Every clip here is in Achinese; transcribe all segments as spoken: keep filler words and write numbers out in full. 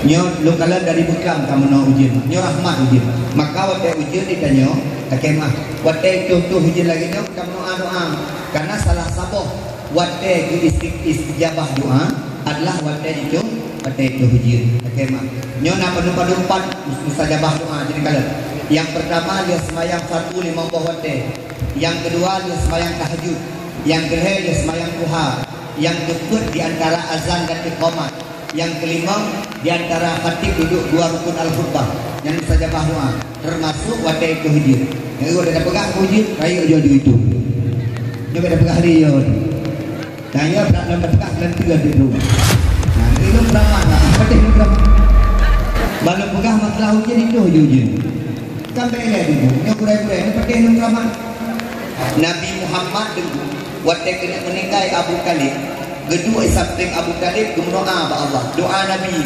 Nyoe lôn kalon dari beuklam ka meunoe ujeuen. Nyoe rahmat ujeuen. Maka watèe ujeuen di tanyoe, lakèe meu'ah. Watèe tuh-tuh ujeuen lagèe nyoe, ka meudoa-doa. Karena salah saboh watèe geu isti-, istijabah doa adalah watèe itu, watèe itu ujeuen. Lakèe meu'ah. Nyoe na padum-padum pat mustajabah doa, jadi kalon. Nyang pertama, lheueh seumayang fardu limong boh watèe. Nyang keudua, lheueh seumayang tahajud. Nyang keulhèe, lheueh seumayang duha. Nyang keupeuet, di antara azan dan iqamah. Nyang keulimong, di antara khatib duduek dua rukun al-khutbah, nyan mustajabah doa, teumasok watèe itu ujeuen. Nyang watèe tapeugah ujeuen, rayeuk jua di itu. Nyoe bèk tapeugah lé yo. Nah, ya, brat lom tapeugah nanti ada tu. Nah, ini lom ramah lah. Pedih lom ramah. Balom peugah masalah ujeuen itu ujeuen. Kan bèk lé itu. Nyoe gurèe-gurèe, ini pedih lom ramah. Nabi Muhammad dulu, watèe keuneuk meuninggai Abu Thalib, geuduek di sampéng Abu Thalib geumeudoa bak Allah. Doa Nabi,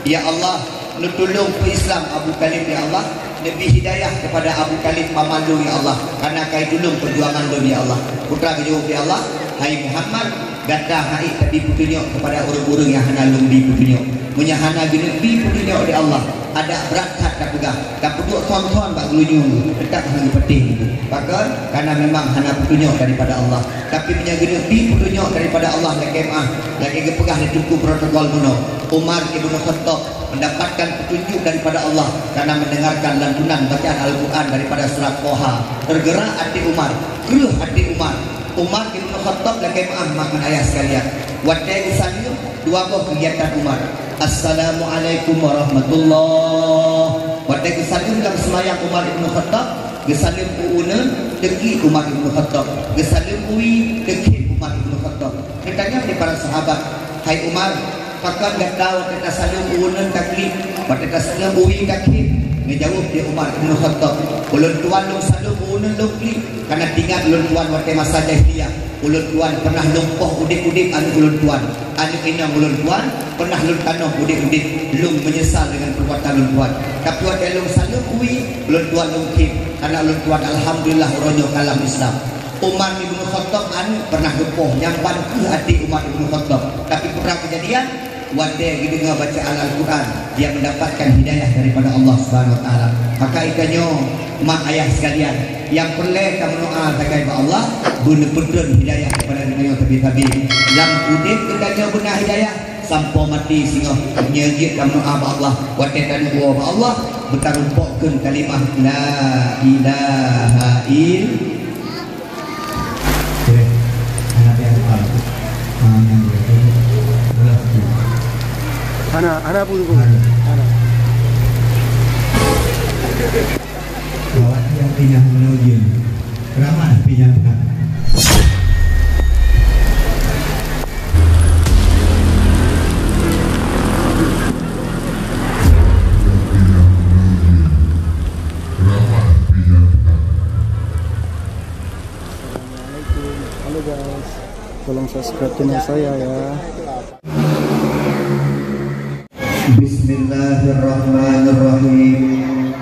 "Ya Allah, neutulông peu-Islam Abu Thalib, ya Allah. Neubri hidayah keupada Abu Thalib, paman lôn, ya Allah. Kareuna ka geutulông peujuangan lôn, ya Allah." Peue geujaweueb lé Allah, "Hai Muhammad, gata han ék tabri peutunyok keupada ureueng-ureueng nyang hana lôn bri peutunyok. Meunyoe hana geuneuk bri peutunyok lé Allah, adak brat that tapeugah, tapeuduek thon-thon bak geulinyueng, teutap han geupatéh." Pakon? Karena memang hana peutunyok daripada Allah. Tapi meunyoe geuneuk bri peutunyok daripada Allah, lakèe meu'ah, lagèe geupeugah lé teungku protokol bunoe, Umar ibnu Khattab mendapatkan petunjuk daripada Allah karena mendengarkan lantunan bacaan Al-Quran daripada surat Toha. Tergerak hati Umar, kreueh hati Umar. Umar ibnu Khattab lakèe meu'ah mak ngon ayah sekalian. Watèe geusaleuem, dua boh kegiatan Umar. "Assalamualaikum warahmatullah." Watèe geusaleuem lam seumayang Umar ibnu Khattab, geusaleuem u uneuen, teukiek Umar ibnu Khattab. Geusaleuem u wie, teukiek Umar ibnu Khattab. Geutanyong lé para sahabat, "Hai Umar, pakon gata watèe tasaleuem u uneuen taklik, watèe tasaleuem u wie taklik?" Geujaweueb lé Umar ibnu Khattab, "Ulôn tuan lôn saleuem u uneuen lôn klik, karena teuingat ulôn tuan watèe masa jahiliyah, ulôn tuan pernah lumpoh udép-udép aneuk ulôn tuan, aneuk inong ulôn tuan pernah lôn tanom udép-udép, lôn meunyeusal deungon peubuatan lôn tuan. Tapi watèe lôn saleuem u wie, ulôn tuan lôn khiém, karena ulôn tuan alhamdulillah uroe nyoe ka lam Islam." Umar ibnu Khattab aneuk pernah geupoh, nyang ban kreueh até Umar ibnu Khattab. Tapi peue keujadian, watèe geudeungoe bacaan Al-Quran, dia mendapatkan hidayah daripada Allah Subhanahu wa Taala. Maka geutanyoe, mak ayah sekalian, nyang peureulèe tameudoa sagai bak Allah, beuneupeutrön hidayah keupada geutanyoe sabe-sabe. Lam udép geutanyoe beuna hidayah, sampoe maté singoh. Nyoe jeuet tameudoa bak Allah, watèe taneuk woe bak Allah, beutarumpokkeun kalimah la ilaha ill- Oke. Anak yang depan. Ah, yang depan. Belah sikit. Hana, hana pun, pun. Hana. Hana. Lawat yang pindah menuju. Ramah pindah. Ramah pindah. Assalamualaikum. Halo guys, tolong subscribe channel saya ya. Bismillahirrahmanirrahim.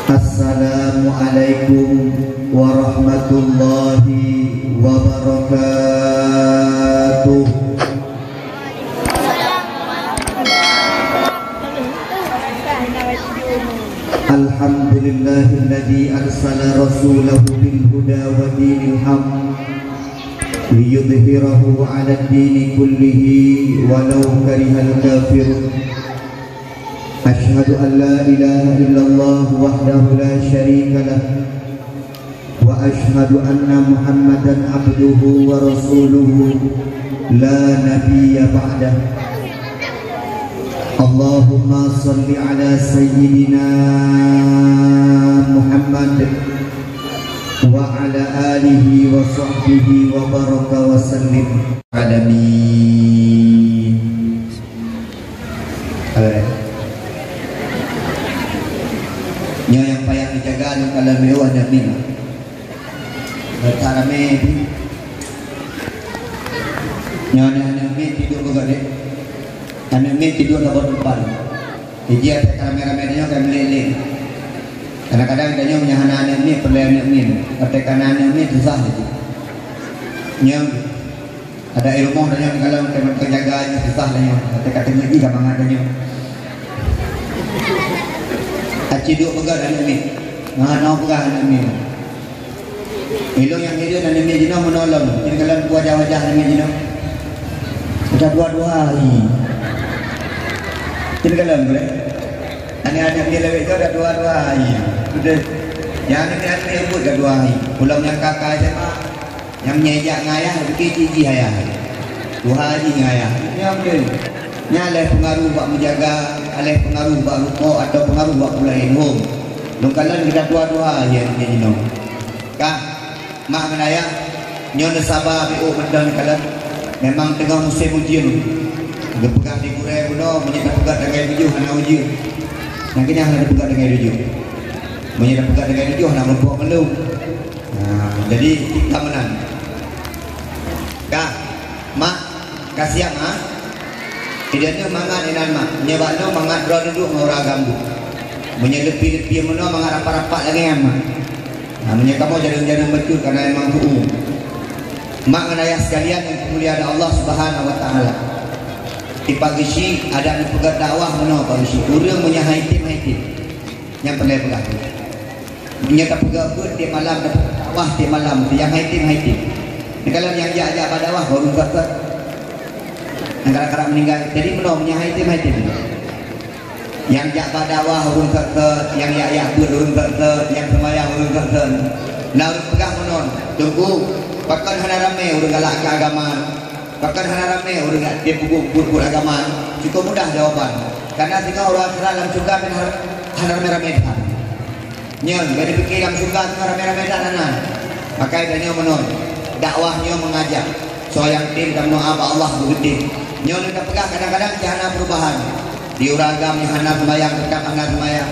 Assalamualaikum warahmatullahi wabarakatuh. Alhamdulillahilladzi arsala rasulahu bil huda wa dinil haq liyudhhirahu 'alad dini kullihi walau karihal kafirun. Asyhadu an la ilaha illallah wahdahu la syarika lah. Wa asyhadu anna Muhammadan abduhu wa rasuluhu la nabiyya ba'dah. Allahumma shalli ala sayyidina Muhammad wa ala alihi wa sahbihi wa baraka wa sallim. Alamin. Alright. Nyoe nyang payah neujaga lôn kalon meu'ah aneuk miet. Gata ramé pih. Nyoe aneuk miet tiduek bak dek. Aneuk miet tiduek saboh teumpat. Jadi, watèe ka ramé-ramé tanyoe ka meulék-lék. Kadang-kadang tanyoe meunyo hana aneuk miet, peureulèe aneuk miet. Watèe ka na aneuk miet, susah lagi. Nyoe Ada di rumoh tanyoe, kalau teuka jaga nyoe susah tanyoe, teuka teungeut jih ka mangat tanyoe. Aci duek peugah aneuk miet. Mangat nyoe peugah aneuk miet. Ilong nyang hireuen aneuk miet jinoe meunolong. Cit kalon wajah-wajah aneuk miet jinoe. Sudah dua-dua hari. Cit kalon boleh. Aneuk-aneuk miet lawét ka dua-dua hari. Betul. Nyang aneuk miet lawét ka dua hari. Pulang nyang kakak S M A. Nyang meunyoe jak ngon ayah, pike cit jih ayah. Tuha jih ngon ayah. Nyan beutôi. Nyan lé peungaruh bak meujaga, lé peungaruh bak rukok, atau peungaruh bak pula handphone. Lôn kalon geutanyoe tuha-tuha nyang jinoe. Kah, mak ngon ayah, nyoe neusaba piôh mantong kalon. Memang teungoh musém ujeuen. Geupeugah di gurée bunoe, meunyoe tapeugah tanggai tujoh hana ujeuen. Nyang keunyan hana tapeugah tanggai tujoh. Meunyoe tapeugah tanggai tujoh hana meurumpok mandum. Nah, jadi, cit ka meunan. Kah, mak, ka siap, ha? Ideh nyoe mangat inan, mak. Nyoe bak nyoe mangat droe dudoe ngon ureueng agam bu. Meunyoe leupie-leupie meunoe mangat rapat-rapat lagée nyan, mak. Nah, meunyoe kamoe jareueng-jareueng bacut karena memang hukum. Mak ngon ayah sekalian yang dimuliakan Allah Subhanahu wa Taala. Di Pak Geuchik ada neupeugah dakwah meunoe, Pak Geuchik. Ureueng meunyoe hai tem, hai tem. Nyang peureulée peugah. Meunyoe tapeugah beuet tiep malam, tapeugah dakwah tiep malam, nyang hai tem, hai tem. Neukalon nyang jak-jak bak dakwah, ureueng sat-sat. Nyang karab-karab meuninggai. Jadi meunoe, meunyoe hai tem, hai tem. Nyang jak bak dakwah, ureueng sat-sat. Nyang jak-jak beuet, ureueng sat-sat. Nyang seumayang, ureueng sat-sat. Na ureueng peugah meunoe, "Teungku, pakon hana ramé ureueng galak keu agama? Pakon hana ramé ureueng aktif buet-buet agama?" Cukup mudah jawaban. Karena singoh ureueng akhirat lam syeuruga kan hana, hana ramé-ramé that. Nyan, jadi pike lam syeuruga tu ramé-ramé that hana. Maka tanyoe meunoe, dakwah nyoe meungajak. Soe nyang tem tameudoá bak Allah beugeutem. Nyoe lôn tapeugah kadang-kadang cit hana peurubahan. Di ureueng agam nyang hana seumayang, teutap hana seumayang.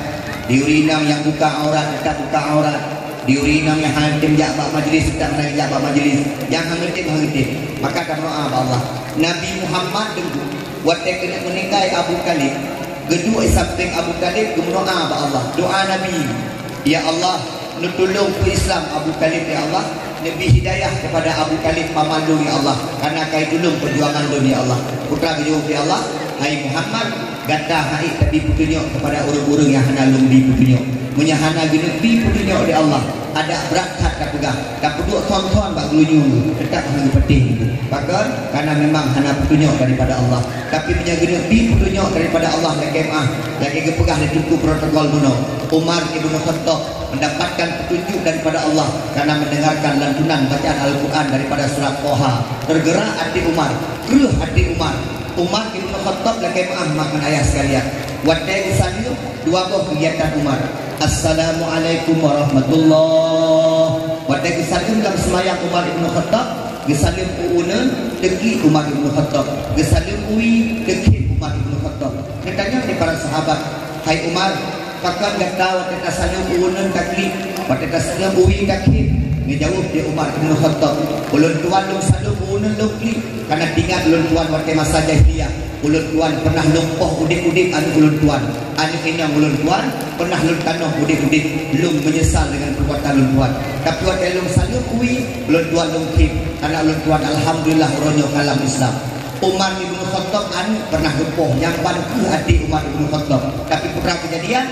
Di ureueng inong nyang buka aurat, teutap buka aurat. Di ureueng inong nyang hana tem jak bak majlis, teutap hana jak bak majlis. Nyang hana tem, hana tem. Maka tameudoá bak Allah. Nabi Muhammad teungku, watée keuneuk meuninggai Abu Thalib, geuduek di sampéng Abu Thalib geumeudoá bak Allah. Doá Nabi, "Ya Allah, neutulông peu-Islam Abu Thalib, ya Allah. Neubri hidayah kepada Abu Thalib, paman lôn, ya Allah. Karena ka itulông peujuangan lôn, ya Allah." Peue geujaweueb lé Allah, "Hai Muhammad, gata han ék tabri peutunyok kepada ureueng-ureueng nyang hana lôn bri peutunyok. Meunyoe hana geuneuk bri peutunyok lé Allah, adak brat that tapeugah, tapeuduek thon-thon bak geulinyueng, teutap hana geupatéh." Pakon? Karena memang hana peutunyok daripada Allah. Tapi meunyoe geuneuk bri peutunyok daripada Allah, lagée meuah, lagée geupeugah lé teungku protokol bunoe, Umar ibnu Khattab mendapatkan petunjuk daripada Allah karena mendengarkan lantunan bacaan Al-Quran daripada surat Toha. Tergerak hati Umar, kreueh hati Umar. Umar ibnu Khattab lagée meuah mak ngon ayah sekalian. Watée geusaleuem, dua boh kegiatan Umar. "Assalamualaikum warahmatullah." Watée geusaleuem lam seumayang Umar ibnu Khattab, geusaleuem u uneun, teuklik Umar ibnu Khattab. Geusaleuem u wie, teukheun Umar ibnu Khattab. Geutanyong lé para sahabat, "Hai Umar, pakon gata watée tasaleuem u uneun taklik, watée tasaleuem u wie takheun?" Geujaweueb lé Umar ibnu Khattab, "Ulôn tuan lôn saleuem u uneun lôn klik, karena teuingat ulôn tuan watée masa jahiliyah, ulôn tuan pernah lôn poh udeb-udeb aneuk ulôn tuan, aneuk inong ulôn tuan pernah lôn tanoh udeb-udeb, lôn meunyeusal deungon peubuatan lôn tuan. Tapi watée lôn saleuem u wie, ulôn tuan lôn kheun, karena ulôn tuan alhamdulillah uroe nyoe ka lam Islam." Umar ibnu Khattab aneuk pernah geupoh, nyang ban kreueh até Umar ibnu Khattab. Tapi peue keujadian,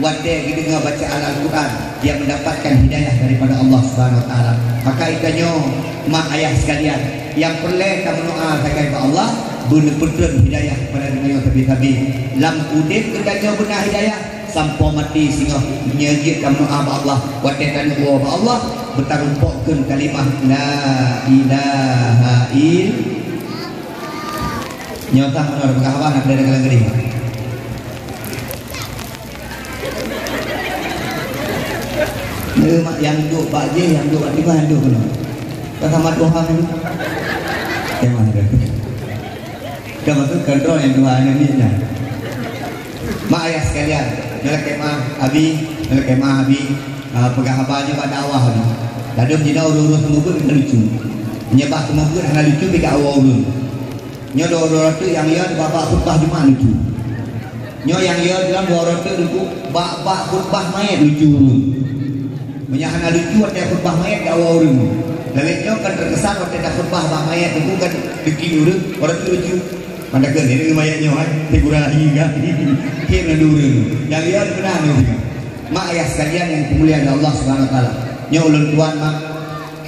watée geudeungoe bacaan Al-Quran, dia mendapatkan hidayah daripada Allah Subhanahu Wa Taala. Maka geutanyoe, mak ayah sekalian, nyang peureulée tameudoá sagai bak Allah, beuneupeutrön hidayah kepada geutanyoe sabe-sabe. Lam udeb geutanyoe beuna hidayah, sampoe maté singoh nyoe jeuet tameudoá bak Allah. Watée taneuk woe bak Allah, beutarumpokkeun kalimah la ilaha ill-, nyoe tah meunoe peugah haba na peue dalam geuring. Nyoe mak nyang duek bak jih, nyang duek bak timah, nyang duek keunoe. Ka sama Tuhan. Kemah dah. Ka maksud kan droe nyang dua aneuk miet nyan. Mak ayah sekalian, nyoe lakée meuah Abi, nyoe lakée meuah Abi, ah, peugah haba nyoe bak dakwah nyoe. Ladôm jinoe ureueng-ureueng seumeubeuet hana lucu. Nyoe bak seumeubeuet hana lucu pih ka awai ureueng. Nyoe droe-droe teuk nyang yö bak-bak khutbah Jumat lucu. Nyoe nyang yö dalam droe-droe teuk lucu, bak-bak khutbah manyét lucu ureueng. Meunyoe hana lucu watée khutbah manyét ka awai ureueng. Lagèe nyoe kan teukesan watèe takhutbah bak manyèt teungku kan deuki ureueng, orang tu lucu. Mantap kan, ini manyèt nyoe, eh, figura lagi kan. Kira dulu. Yang lihat pernah ni. Mak ayah sekalian yang dimuliakan Allah Subhanahu Wa Taala. Nyoe ulôn tuan, mak.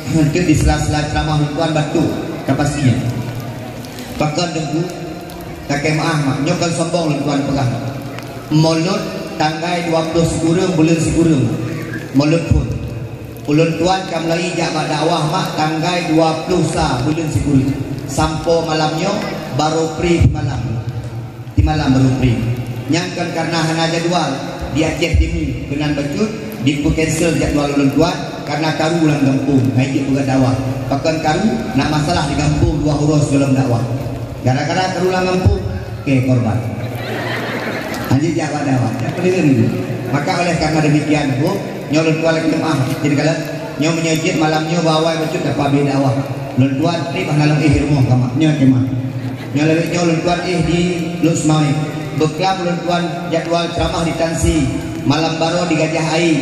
Untuk di sela-sela ceramah ulôn tuan batuk, kapasinya. Pakon teungku, takée meu'ah, mak. Nyoe kon sombong ulôn tuan peugah. Mulod tanggai dua ploh sikureueng buleuen sikureueng. Mulod phon. Ulôn tuan ka mulai jak bak dakwah mak tanggai dua ploh sa buleuen sikureueng. Sampoe malam nyoe barô pri di malam. Di malam barô pri. Nyang kon kareuna hana jadwal di Aceh Timu keunan bacut, dipeucancel jadwal ulôn tuan kareuna karu lam gampông hai jeuet peugah dakwah. Pakon karu na masalah di gampông dua uroe sigohlom dakwah. Gara-gara karu lam gampông, oke, korban. Hana jak bak dakwah. Nyan peuleuheuen nyoe. Maka oleh karena demikian, Bu, nyoe lôn tuan lagèe jeumaáh, jadi kalon, nyoe meunyoe jeuet malam nyoe bak awai bacut dapat abéh dakwah. Lôn tuan trép hana lôn éh rumoh ka mak. Nyoe kemah. Nyoe lagèe nyoe lôn tuan éh di Lhokseumawe. Beuklam lôn tuan jadwal ceramah di Tansi. Malam baroe di Gajah Aye,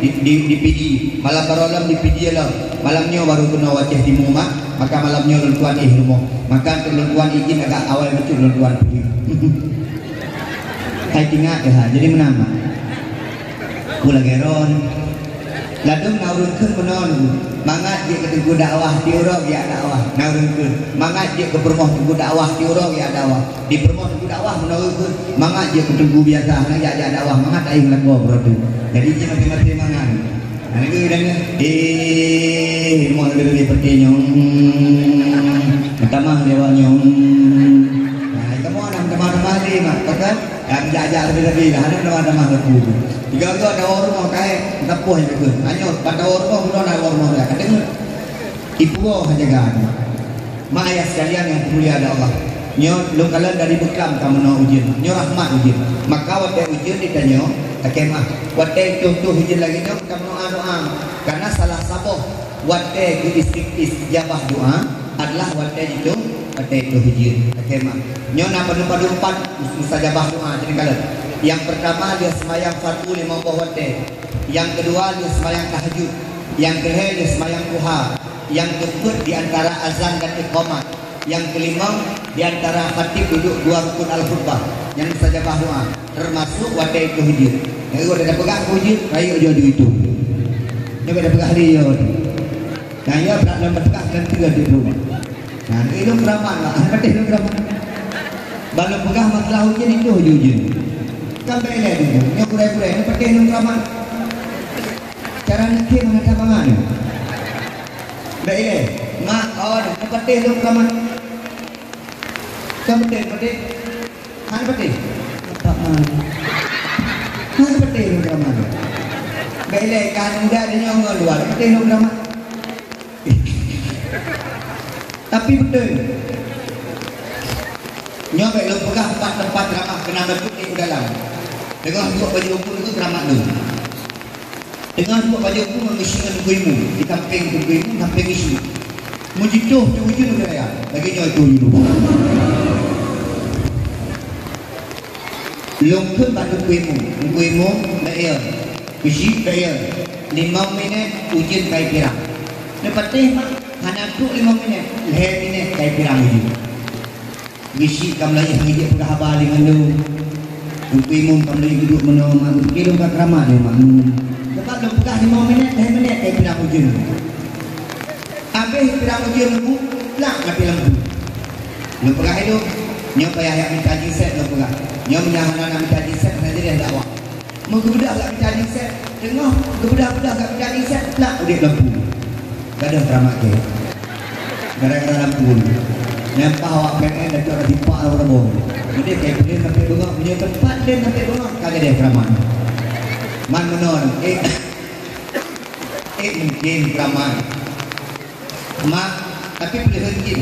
di, di, di Pidie. Malam baroe lom di Pidie lom. Malam nyoe barô keunoe u Aceh Timu mak. Maka malam nyoe lôn tuan éh rumoh. Maka untuk lôn tuan izin agak awai bacut lôn tuan peugi. Hai tingat ya, jadi meunan mak. Ku lagèe ron. Ladôm na ureueng kheun meunoe, mangat jeuet keu teungku dakwah, tiep uroe geujak dakwah. Na ureueng kheun, mangat jeuet keu peurumoh teungku dakwah, tiep uroe geujak dakwah. Di peurumoh teungku dakwah meunoe ureueng kheun, mangat jeuet keu teungku biasa, hana jak-jak dakwah, mangat akhé lakoe beurati. Jadi jih maté-maté mangat. Nah, lagèe udah ni, eh, rumoh lagèe-lagèe peuté nyoe. Hmm, meutamah lé awak nyoe. Hmm. Nah, kamoe na meutamah-tamah lé mak, pakon? Nyang jak-jak leubeh-leubeh dah, hana meutamah-tamah lé ku. Tiga-tiga dawa rumoh kae, tapoh nyang beutôi. Nyoe, ban dawa rumoh, bunoe dawa rumoh dah, ka deungoe. Ipugoe han jaga nyoe. Mak ayah sekalian yang dimuliakan Allah. Nyoe lôn kalon dari beuklam ka meunoe ujeuen. Nyoe rahmat ujeuen. Maka watèe ujeuen di tanyoe, takheun mah. Watèe tuh-tuh ujeuen lagèe nyoe ka meudoa-doa. Karena salah saboh watèe geu-, istijabah doa adalah watèe jituh, watèe tuh ujeuen. Takheun mah. Nyoe na padum-padum pat mustajabah doa, jadi kalon. Yang pertama, dia sembahyang fardu lima boh watèe. Yang kedua, dia sembahyang tahajud. Yang kelhèe, dia sembahyang duha. Nyang keupeuet di antara azan dan iqamah. Nyang keulimong di antara khatib duduek dua rukun al-khutbah. Nyan mustajabah doa, teumasuk watèe tuh ujeuen. Jadi watèe tapeugah tuh ujeuen, rayeuk jih-jih itu. Nyoe bèk tapeugah lé yo. Nah, ya, brat lom tapeugah dan tiga di rumah. Nah, ilôn keuramat lah. Hana patéh ilôn keuramat. Ban lôn peugah masalah ujeuen itu ujeuen. Kan bèk ilèe dulu. Nyoe gurèe-gurèe, hana patéh ilôn keuramat. Cara neukheun hana that mangat nyoe. Bèk ilèe. Mak, oh, hana patéh ilôn keuramat. Kan patéh, patéh. Hana patéh. Nampak man. Hana patéh ilôn keuramat. Bèk ilèe, kan muda di nyoe ngon luwa. Patéh ilôn keuramat. Tapi beutôi. Nyoe bèk lôn peugah pat teumpat ceramah keunan bacut di u dalam. Teungoh duek bajèe ukeue nyoe ceramah lôn. Teungoh duek bajèe ukeue ngon geusyik ngon Teungku Imum, di sampéng Teungku Imum, sampéng geusyik. Meujitoh teuh ujeuen lagèe nyoe, lagèe nyoe teuh ujeuen. Lôn kheun bak Teungku Imum, Teungku Imum, bèk yo. Geusyik bèk yo. Limong minèt ujeuen kai pirang. Neupatéh mak, hana trok limong minèt, lhèe minèt kai pirang ujeuen. Geusyik ka mulai hana jeuet peugah haba lé ngon lôn. Teungku Imum ka mulai geuduek meunoe, mak, geupike lôn ka keuramat lé mak. Sabab lôn peugah limong minèt, lhèe minèt kai pirang ujeuen. Abéh pirang ujeuen bu, plak maté lampu. Lôn peugah ilôn, nyoe payah jak mita genset lôn peugah. Nyoe meunyo hana na mita genset, hana jadeh dakwah. Meugeubeudoh gak mita genset, teungoh geubeudoh-beudoh gak mita genset, plak udép lampu. Gadôh keuramat gét. Gara-gara lampu. Nyan paih awak P L N dapat rasa tipak lam rabo. Jadi, kayak peulén sampai bengok, punya tempat peulén sampai bengok, ka jadeh keuramat. Man meunoe, eh, eh, mungkin keuramat. Mak, tapi peuleuheuen jih.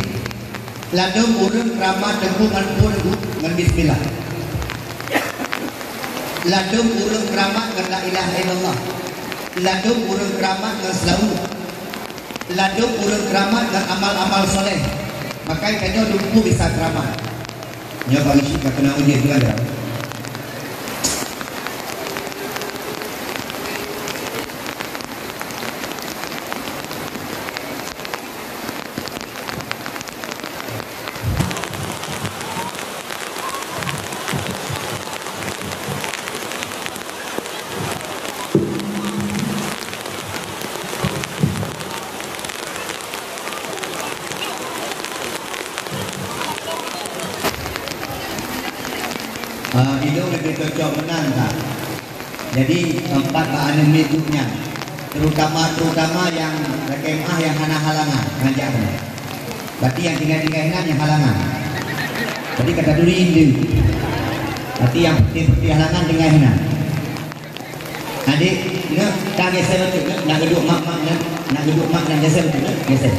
Ladôm ureueng keuramat teungku ngon phôn ngon bismillah. Ladôm ureueng keuramat ngon la ilaha illallah. Ladôm ureueng keuramat ngon seulaweuet. Ladôm ureueng keuramat ngon amal-amal soleh. Maka tanyoe dumpeue bisa keuramat. Nyoe bagi syik ka keunan ujeuen tu kan, ya? Ah, ilôn leubeh cocok meunan, Kak. Jadi, empat bak aneuk miet duek nyan. Terutama, terutama nyang lakée meu'ah nyang hana halangan ngajak keunoe. Berarti nyang tinggai-tinggai nan nyang halangan. Jadi, ka taduri indeueng. Berarti nyang peuti-peuti halangan tinggai nan. Adik, nyoe ka geser bacut, nyoe, nak geuduek mak-mak nyan, nak geuduek mak nyan geser bacut, nyoe, geser.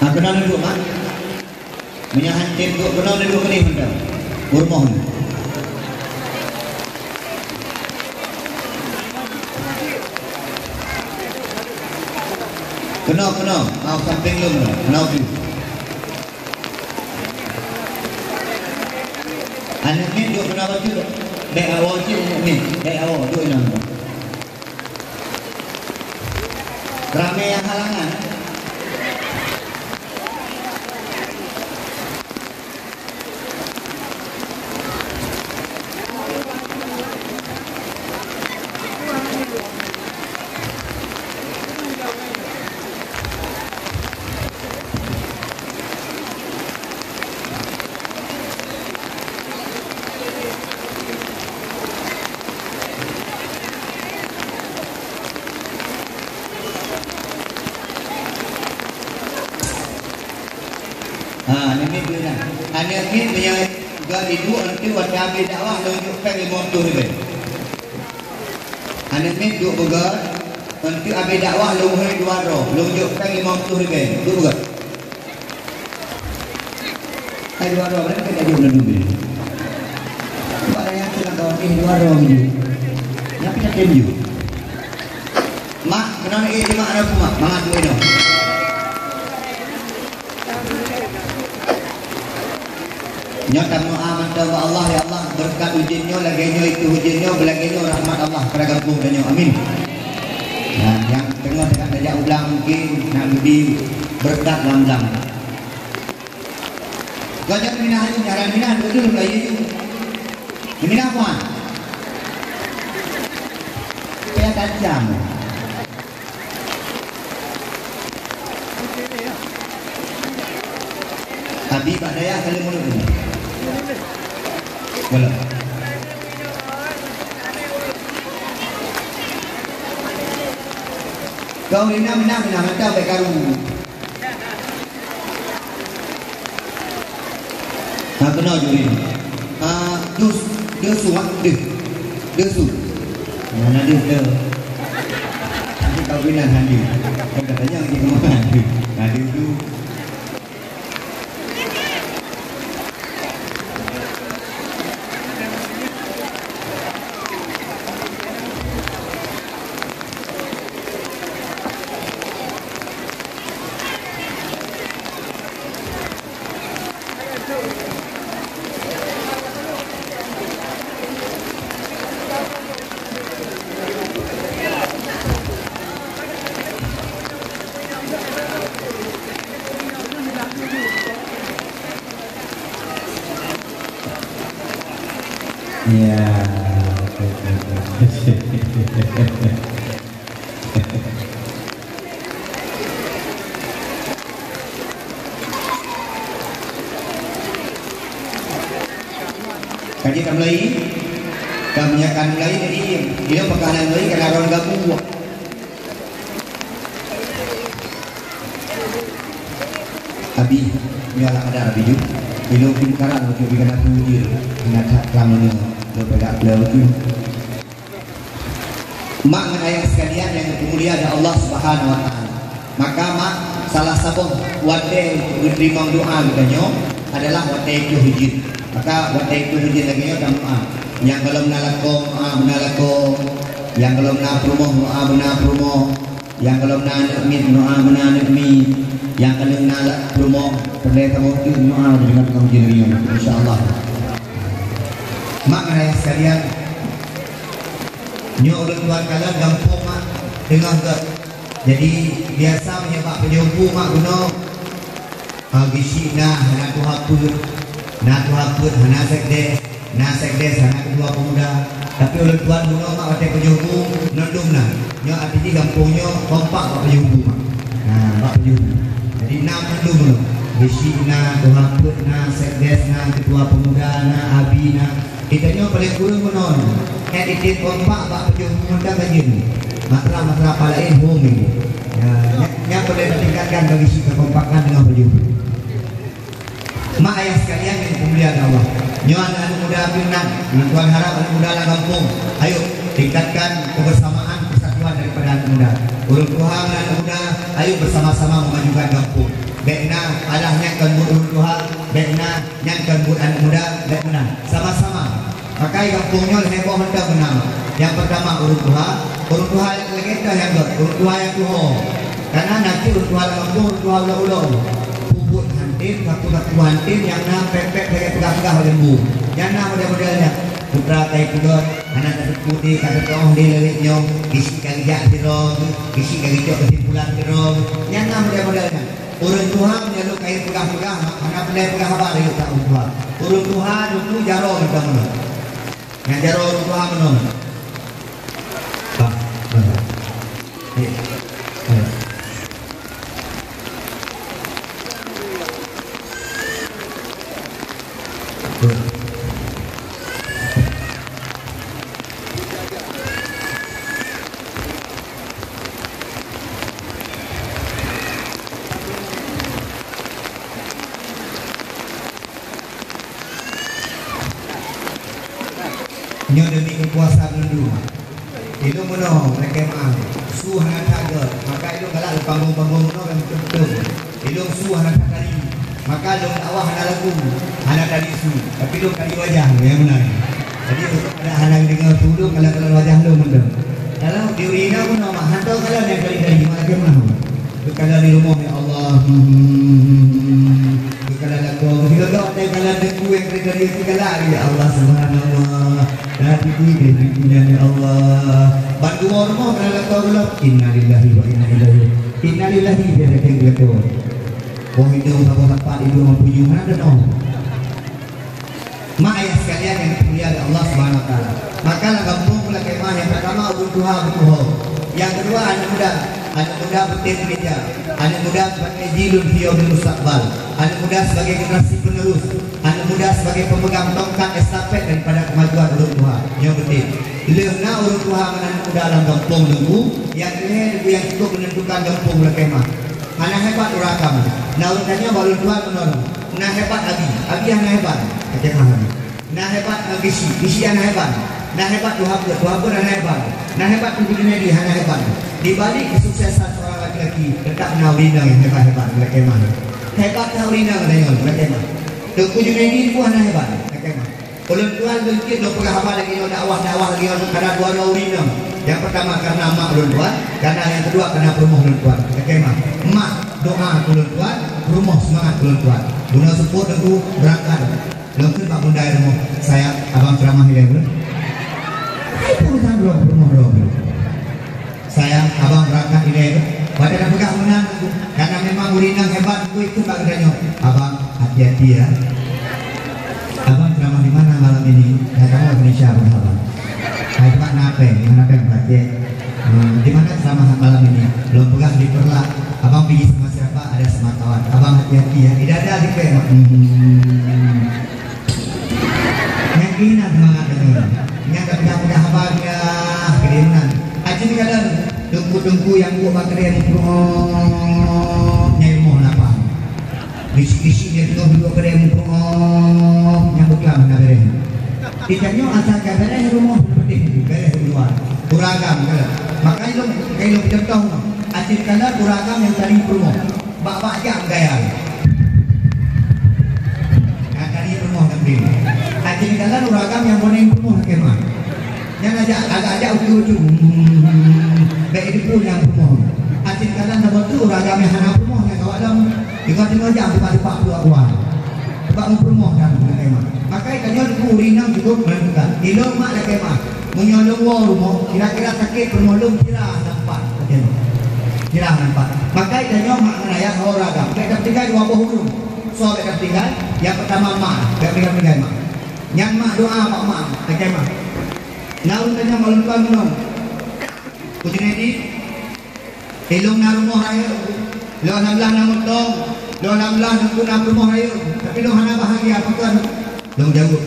Ha, keunoe neuduek mak. Meunyoe han tem duek keunoe, neuduek keunoe mantong. U rumoh nyoe. Keunoe, keunoe. Bak sampéng lôn keunoe. Keunoe pih. Aneuk miet duek keunoe bacut. Bèk awoe cit aneuk miet. Bèk awoe, duek inoe. Ramé nyang halangan. Ha, aneuk miet dua nyan. Aneuk miet meunyoe geuduek enteuk watèe habéh dakwah lôn jok péng limong ploh ribèe. Aneuk miet duek beugèt, enteuk habéh dakwah lôn hôi dua droe, lôn jok péng limong ploh ribèe. Duek beugèt. Hai dua droe, berapa kita jok lôn duek? Sebab ada yang teuka kawak, eh, dua droe jok. Nyan pih yakin jok. Mak, keunoe nyoe, eh, mak, ada mak, mangat duek inoe. Nyoe tameudoa mantong bak Allah, ya Allah, beureukat ujeuen nyoe, lagèe nyoe itu ujeuen nyoe, beulagèe nyoe rahmat Allah keupada gampông tanyoe. Amin. Nah, nyang teungoh tajak u blang mungkin na geubri beureukat lam blang. Gajah minah ayu, nyaran minah, beutôi Melayu. Minah kuan. Payah tajam. Abi bak dayah kali mulut ini. Boleh. Kau ni nak menang, menang, menang, baik karu. Ha, keunoe juri. Ha, dus, dus, wak, dus. Dus. Ha, na dus, dus. Nanti kau kena hadir. Kau dah tanya lagi kemana? Hadir tu. Ya, betul, betul. Ka jeuet tamulai? Ka meunyoe ka mulai, jadi, dia peugah hana mulai, keunan droe gabung buah. Abi, nyoe alah kada Abi jeuet. Ilôn pih karan untuk bikana puji, hana that kamoe nyoe, nyoe peugah beliau tu. Mak ngon ayah sekalian nyang dimuliakan Allah Subhanahu wa Taala. Maka mak salah saboh watèe untuk geuteurimong doa geutanyoe adalah watèe étoh ujeuen. Maka watèe étoh ujeuen lagèe nyoe tameudoa. Nyang gohlom na lakoe, meudoa beuna lakoe. Nyang gohlom na peurumoh, meudoa beuna peurumoh. Nyang gohlom na aneuk miet, meudoa beuna aneuk miet. Nyang ka lheueh na la-, peurumoh, peureulèe saboh teuk meudoa deungon ujeuen lagèe nyoe. Insya Allah. Mak ngon ayah sekalian, nyoe ulôn tuan kalon gampông mak teungoh gèt. Jadi, biasa meunyoe bak peunyueng bu mak bunoe, ah, geuchik na, hana tuha peuet, na tuha peuet, hana sekdes, na sekdes, hana keutua pemuda. Tapi ulôn tuan bunoe mak watèe peunyueng bu, non dum na. Nyoe arti jih gampông nyoe kompak bak peunyueng bu mak. Nah, bak peunyueng bu. Jadi, na mandum bunoe. Geuchik na, tuha peuet na, sekdes na, keutua pemuda na, abi na. Geutanyoe paléng kureueng meunoe, nyan item kompak bak pajoh bumoe mantong ka jeuet. Matra-matra palaén hom ibu. Ya, nyan, nyan peureulèe tatingkatkan bagi sisi kekompakan deungon pajoh bumoe. Mak ayah sekalian yang dimuliakan Allah, nyoe aneuk-aneuk muda pih meunan, ulôn tuan harap aneuk muda lam gampông, ayo tingkatkan kebersamaan, persatuan daripada aneuk muda. Ureueng tuha ngon aneuk muda, ayo bersama-sama memajukan gampông. Bèk na alah nyan kon buet ureueng tuha, bèk na nyan kon buet aneuk muda, bèk meunan. Sama-sama. Maka gampông nyoe lhèe boh mantong meunan. Nyang peurtama ureueng tuha, ureueng tuha nyang lagèe toh nyang göt, ureueng tuha nyang tuho. Kareuna na cit ureueng tuha lam gampông, ureueng tuha ulok-ulok. Peubuet han tem, sapeue-sapeue han tem, nyang na pèt-pèt lagèe peugah-peugah lam bu. Nyang na model-model nyan. Putra kai peugöt, hana tateupeue di, ka teutoh di lawét nyoe, bisi ka geujak sidroe, bisi ka geucok keusimpulan sidroe. Nyang na model-model nyan. Ureueng tuha meunyoe lôn kayém peugah-peugah, hana pandai peugah haba rayeuk that ureueng tuha. Ureueng tuha teungku jaroe mantong meunoe. Nyang jaroe ureueng tuha meunoe. Bah, bah. Eh, eh. Nyoe demi keukuasaan lôn dua. Ilôn meunoe, meukemah, su hana that göt, maka ilôn galak lam panggong-panggong meunoe dan beutôi-beutôi. Ilôn su hana that tari, maka lôn dakwah hana lagu, hana tari su, tapi lôn tari wajah, nyang meunan. Jadi, untuk pada hana deungoe su lôn, kalon-kalon wajah lôn mantong. Kalau di urina meunoe, mak, hantom kalon nyang tari-tari, mak, lagèe meunoe. Keu kalon di rumoh, ya Allah. Hmm. Keu kalon lakoe, keu kalon lakoe, keu kalon teungku nyang tari-tari, keu kalon, ya Allah Subhanallah. Dah dibui deh dibui nyan, ya Allah. Ban geuwoe rumoh kana lakoe gohlom. Innalillahi wa inna ilaihi. Innalillahi, dia kata lakoe. Wong idong saboh teumpat idong mampu nyoe, mana ada dong. Mak ayah sekalian yang dimuliakan Allah Subhanahu wa Taala. Maka lam gampông pula kemah nyang pertama ureueng tuha beutuho. Yang kedua anak muda. Anak muda beutém keureuja. Anak muda sebagai jilun fi yaumil mustaqbal. Anak muda sebagai generasi penerus. Anak muda sebagai pemegang tongkat estafet daripada kemajuan ureueng tuha. Nyoe beutém. Lheueh na ureueng tuha ngon anak muda lam gampông teungku, nyang lhèe teungku nyang cukup menentukan gampông lam kemah. Hana hebat ureueng agam. Na ureueng tanyong bak ureueng tuha meunoe, na hebat abi, abi hana hebat. Kata mah abi. Na hebat, eh, bisi, bisi hana hebat. Na hebat tuha peuet, tuha peuet hana hebat. Na hebat teungku Junaidi hana hebat. Di balik kesuksesan seorang laki-laki, tetap na ureueng inong nyang hebat-hebat lam kemah. Hebat na ureueng inong lam kemah. Teungku Junaidi pun hana hebat lam kemah. Ulôn tuan lôn cit lôn peugah haba lagèe nyoe, dakwah-dakwah lagèe nyoe, karena dua droe ureueng inong. Nyang pertama karena mak ulôn tuan, karena nyang kedua karena peurumoh ulôn tuan. Lam kemah. Mak doa keu ulôn tuan, peurumoh seumangat keu ulôn tuan. Guna seupôt teungku beurangkat. Lôn kheun bak bunda i rumoh, "Sayang, abang ceramah ilèe dulu." Hai pun urusan droe peurumoh droe. "Sayang, abang beurangkat ilèe dulu." Watèe tapeugah meunan, karena memang ureueng inong hebat, teungku, ikheun bak geutanyoe, "Abang, hati-hati ya. Abang ceramah di mana malam ini?" Hai kamoe Indonesia, peugah abang. Hai teuma na péng, di mana péng, Pak Cek? Hmm, di mana ceramah malam ini? Lôn peugah di Peureulak. Abang pigi sama siapa? Ada sama kawan. Abang hati-hati ya. Tidak ada di péng. Hmm. Nyang keunan seumangat deungon. Nyang ka peugah-peugah haba nyan, keudeungan. Aci kalon, teungku-teungku nyang buet bak keudè muprok, nyang rumoh lapang. Bisi-bisi nyang teungoh duek keudè muprok, nyang beuklam hana bèrèh. Di tanyoe asai ka bèrèh rumoh, peuting bèrèh u luwa. Ureueng agam kalon. Maka ilôn, ka ilôn peucontoh, aci kalon ureueng agam nyang tadi peurumoh. Bak-bak jak gaya. Nah, tadi peurumoh tapi. Aci kalon ureueng agam nyang boneng peurumoh kemah. Nyan ajak, agak ajak ucul-ucul. Hmm, bèk jipeu nyang peurumoh. Aci kalon saboh teuk ureueng agam nyang hana peurumoh nyang gawat lom. Juga teungoh jak teumpat-teumpat pluek uang. Sebab meupeurumoh dan kemah. Maka tanyoe teungku ureueng inong cukup menentukan. Ilôn mak lam kemah. Meunyoe lôn woe rumoh, kira-kira sakét peurumoh lôn kira nampak. Oke. Kira nampak. Maka tanyoe mak ngon ayah ho ragam. Bèk tatinggai dua boh ureueng. Soe bèk tatinggai? Nyang pertama mak. Bèk tinggai-tinggai mak. Nyan mak doa bak mak. Oke, mak. Na ulôn tanyong bak lôn tuan meunoe. Ku Junaidi, ilôn na rumoh rayeuk, lôn alhamdulillah na moto, lôn alhamdulillah teungku na peurumoh rayeuk, tapi lôn hana bahagia, pakon? Lôn jaweueb,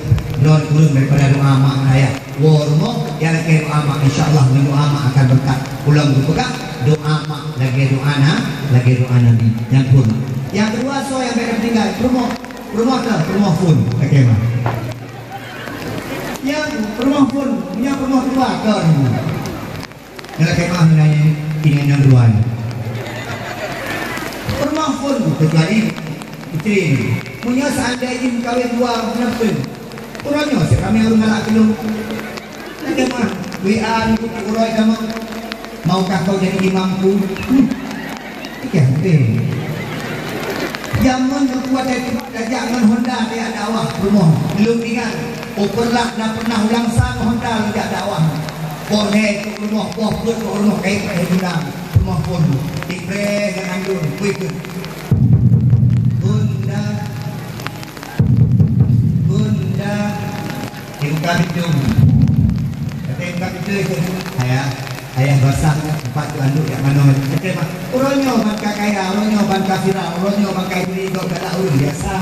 Lôn kureueng daripada doa mak ngon ayah. Woe rumoh, nyang lakèe doa mak, insya Allah ngon doa mak akan beureukat. Ulôn geupeugah, doa mak lagèe doa na, lagèe doa Nabi. Nyan phôn. Nyang keudua, soe nyang bèk tinggai, peurumoh, peurumoh teuh, peurumoh phôn, lakèe mah. Nyang peurumoh phôn, nyang peurumoh keudua, kon. Nyan lakèe mah ngon inong nyang dua nyoe. Peurumoh phôn, keucuali istri. Meunyoe seandai jih meukawen dua, meunan phôn. Uroe nyoe cit ramè ureueng galak keu lôn. Lakèe mah, W A nibak uroe kamoe. Maukah kau jadi imamku? Hmm. Iya, betul. Jameun geukuat dari Tibak tajak ngon Honda tajak dakwah rumoh. Lôn ingat, oh, pernah, na pernah ulang sa ngon Honda lôn jak dakwah. Boh lhèe trôk rumoh, boh peuet trôk rumoh, kayèe-kayèe guna rumoh phôn. Ipreh ngon andun, kui keu. Honda. Bunda, dibuka pintu. Kata buka pintu itu, ayah, ayah basah nyoe, tempat tu anduk jak manoe. Kata mak, uroe nyoe ban ka kaya, uroe nyoe ban ka viral, uroe nyoe ban ka istri gob galak ureueng biasa.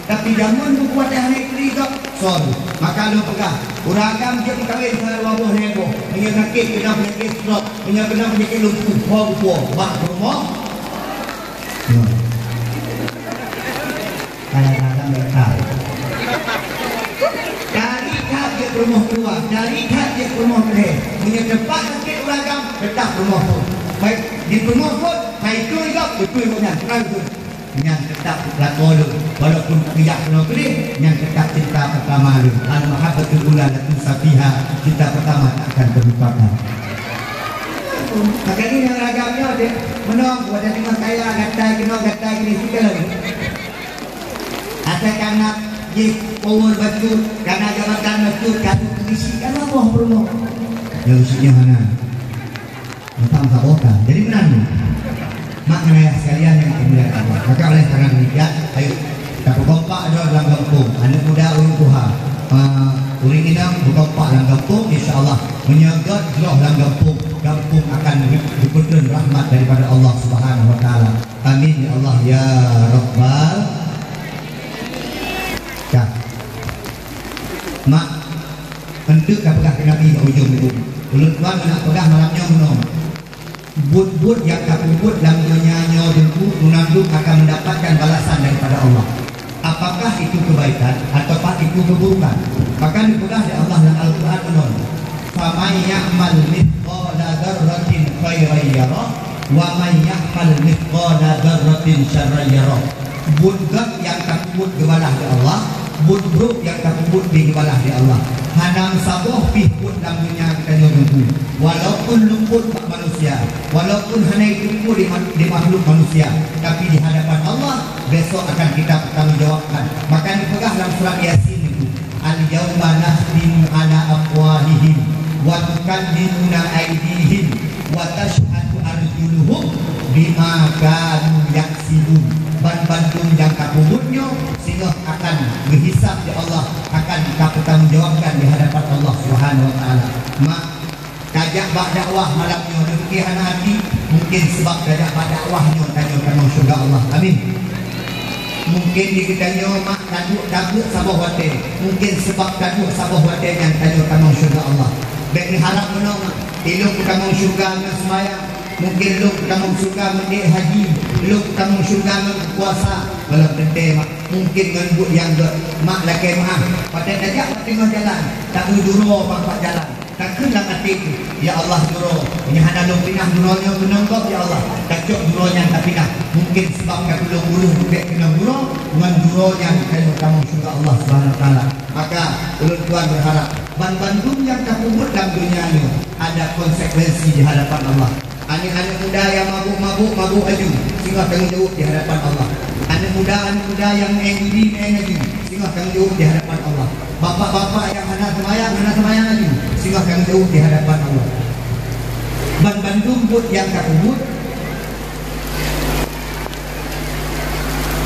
Tapi jameun buku watèe hana istri gob, sorry. Maka lôn peugah, ureueng agam jeuet meukawen salah dua boh lhèe boh. Meunyoe sakét keunoe peunyakét stroke, meunyoe keunoe peunyakét lumpuh, ho buku, bak peurumoh. Nyoe. Kadang-kadang mereka. Dari that jeuet peurumoh keuluwa, dari that jeuet peurumoh keulhèe. Meunyoe teumpat sakét ureueng agam, teutap peurumoh phôn. Baik, di peurumoh phôn, hai keu igab, beutôi gobnyan, terang tu. Nyan teutap lakoe lôn, walaupun geujak keunoe keudeh, nyan teutap cinta pertama lôn. Al-mahabbatul ula la tunsa fiha, cinta pertama tak akan terlupakan. Makanya nyang ragam nyoe deh, meunong, watèe teungoh kaya, gatai keunoe, gatai keudeh, sikalon. Asai kana jih power bacut, kana jabatan bacut, ka teupeuisi, kana boh peurumoh. Nyang bisi nyoe hana. Mantap saboh ka. Jadi meunan. Mak ngon ayah sekalian nyang dimuliakan Allah. Maka oleh karena demikian, ayo kita berkompak dah dalam gampông. Aneuk muda, ureueng tuha. Ah, ureueng inong berkompak dalam gampông, insya Allah meunyoe göt jroh lam gampông, gampông akan di-, dipeutreun rahmat daripada Allah Subhanahu Wa Taala. Amin ya Allah ya Rabbal. Dah. Mak, enteuk ka peugah keu Nabi bak ujong nyoe. Ulôn tuan nak peugah malam nyoe meunoe. Buet-buet nyang tapeubuet lam donya nyoe teungku, meunan dum akan mendapatkan balasan daripada Allah. Apakah itu kebaikan ataukah itu keburukan? Maka dipeugah lé Allah lam Al-Quran meunoe, "Faman ya'mal mithqala dzarratin khairan yarah, wa man ya'mal mithqala dzarratin syarran yarah." Buet gét nyang tapeubuet geubalah lé Allah, buet brôk nyang tapeubuet pih geubalah lé Allah. Hana meusaboh pih buet lam donya geutanyoe teungku. Walaupun leumbot bak manusia, walaupun hana jiteupeue di ma-, di makhluk manusia, tapi di hadapan Allah, besok akan kita pertanggungjawabkan. Maka dipeugah lam surat Yasin itu, "Al-yauma nakhtimu ala afwahihim, wa tukallimuna aidihim, wa tasyhadu arjuluhum bima kanu yaksibun." Ban bandum nyang tapeubuet nyoe, singoh akan geuhisab lé Allah, akan ka pertanggungjawabkan di hadapan Allah Subhanahu Wa Taala. Mak, tajak bak dakwah malam nyoe, meunyoe hana até, mungkin sabab tajak bak dakwah nyoe tanyoe tamong syeuruga Allah. Amin. Mungkin di geutanyoe mak taduek tabeuet saboh watèe, mungkin sabab taduek saboh watèe nyan tanyoe tamong syeuruga Allah. Bèk neuharab meunoe mak, ilôn kutamong syeuruga ngon seumayang, mungkin lôn kutamong syeuruga ngon ék haji, lôn kutamong syeuruga ngon puasa, gohlom teuntèe mak, mungkin ngon buet nyang gét. Mak lakèe meu'ah, watèe tajak bak teungoh jalan, taeu duroe bak jalan. Takheun lam até teuh, "Ya Allah, duroe, meunyoe hana lôn pinah duroe nyoe keunong gob, ya Allah, tacok duroe nyan tapinah. Mungkin sabab ka tulông ureueng bèk keunong duroe, ngon duroe nyan tanyoe tamong syeuruga Allah Subhanahu Wa Taala." Maka ulôn tuan berharap, ban bandum nyang tapeubuet lam donya nyoe ada konsekuensi di hadapan Allah. Aneuk-aneuk muda nyang mabök-mabök, mabök laju, singoh tanggông jaweueb di hadapan Allah. Aneuk muda, aneuk muda nyang meu'en judi, meu'en laju, singoh tanggông jaweueb di hadapan Allah. Bapak-bapak nyang hana seumayang, hana seumayang laju, singoh tanggông jaweueb di hadapan Allah. Ban bandum buet nyang tapeubuet,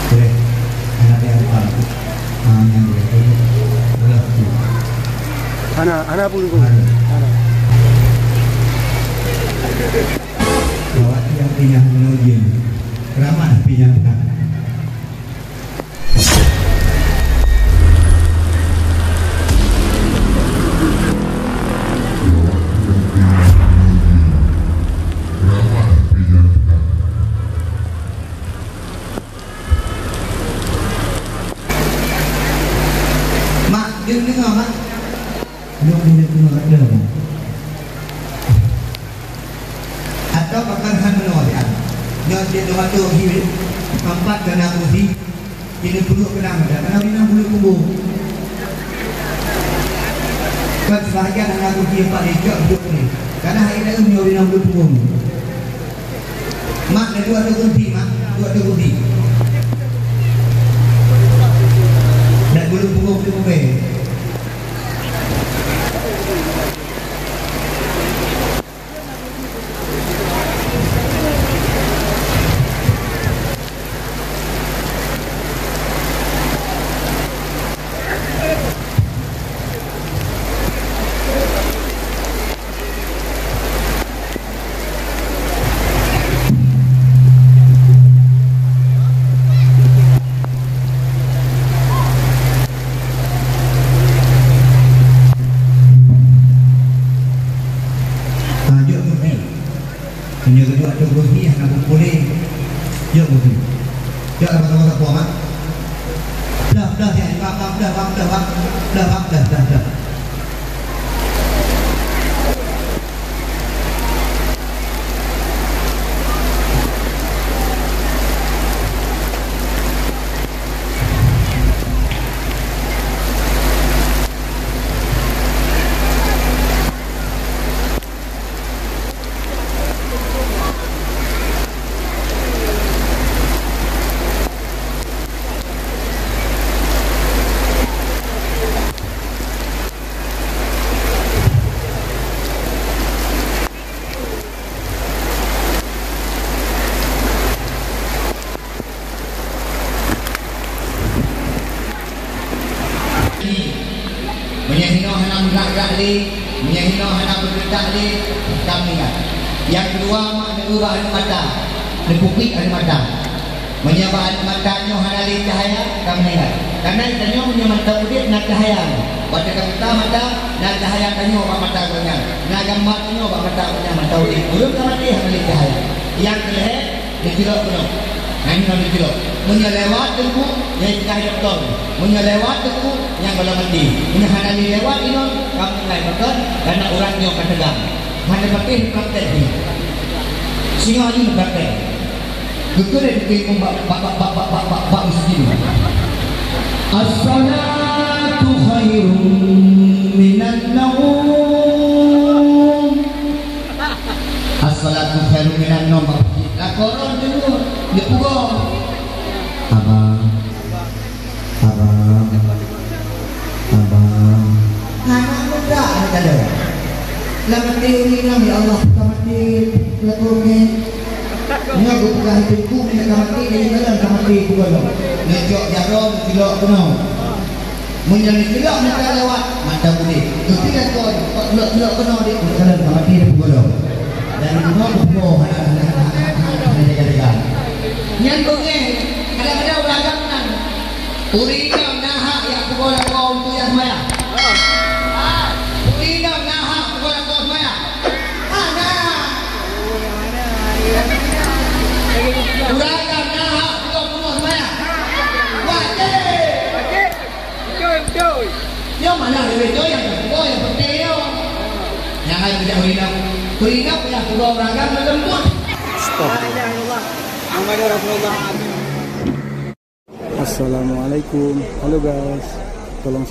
boleh. Hana payah lupa. Ah, nyang boleh. Boleh. Hana, hana pun, Guru. Hana. Hana. Awak nyang pinah meunujum. Ramah pinah. Lôn di lôn keunoe rot lôn. Atawa pakon hana meunoe siat. Nyoe cit lôn atur hi empat keu na kursi. Di lôn peuduek keu na meuda. Kana ureueng inong buleuen punggong. Kon sibahagian hana kursi empat lé cok peuduek keu lé. Kana hai na nyoe ureueng inong buleuen punggong. Mak, na dua ateueh kursi, Mak. Dua ateueh kursi. Dan buleuen punggong tu mungkin. Ah, jok kursi. Meunyoe geujok ateueh kursi, hana peupuléh. Jok kursi. Jok lam masa-masa puasa, Mak. Dah, dah, ya, bang, bang, dah, bang, dah, bang. Dah, bang, dah, dah, dah. Meunyoe hinoe hana meugerak-gerak lé, meunyoe hinoe hana meugerak lé, ka meuninggai. Nyang keudua, mak, neueu bak aneuk mata, neupeubiet aneuk mata. Meunyoe bak aneuk mata nyoe hana lé cahya, ka meuninggai. Karena tanyoe meunyoe mantong udeb na cahya. Watèe ka buta mata, na cahya tanyoe bak mata gobnyan, na gamba tanyoe bak mata gobnyan mantong udeb. Ureueng ka maté hana lé cahya. Nyang keulhèe, neucilok keunoe. Nyan hinoe neucilok. Meunyoe lewat teungku, nyan peugah dokto. Meunyoe lewat teungku, nyan gohlom maté. Meunyoe hana lé lewat inoe, ka meuninggai, pakon? Karena ureueng nyoe ka teugang. Hana patéh praktek nyoe. Singoh laju praktek. Geukheun lé geupeue bak, bak, bak meuseujid. As-salatu khairum minan naum. As-salatu khairum minan naum. Lakoe droe dulu, neupeugah. Abang. Abang. Abang. Aneuk muda, aneuk muda. Lam até ureueng inong, ya Allah, ka maté lakoe nyoe. Nyoe geupeugah teungku, nyoe ka maté, nyoe ka maté, peugah lom. Neucok jaroe, neucilok keunoe. Meunyoe neucilok mata lewat, mata udeb. Keuti lakoe, kok lok-lok keunoe dek, ka lom ka maté, peugah lom. Dan keunoe geupeugah hana, hana, hana, hana, hana jaga-jaga. Nyan beungéh, kadang-kadang ureueng agam nyan. Ureueng inong na hak jak peugoe lakoe untuk jak seumayang? Ureueng inong na hak peugoe lakoe seumayang? Hana. Ureueng agam na hak peugoe bunoe seumayang? Wajéb. Nyoe mana ada beutôi nyang peugoe nyang penting nyoe. Nyang hai peujak ureueng inong. Ureueng inong payah peugoe ureueng agam leumbut. Astagfirullah. Muhammad Rasulullah. Assalamualaikum. Halo guys. Tolong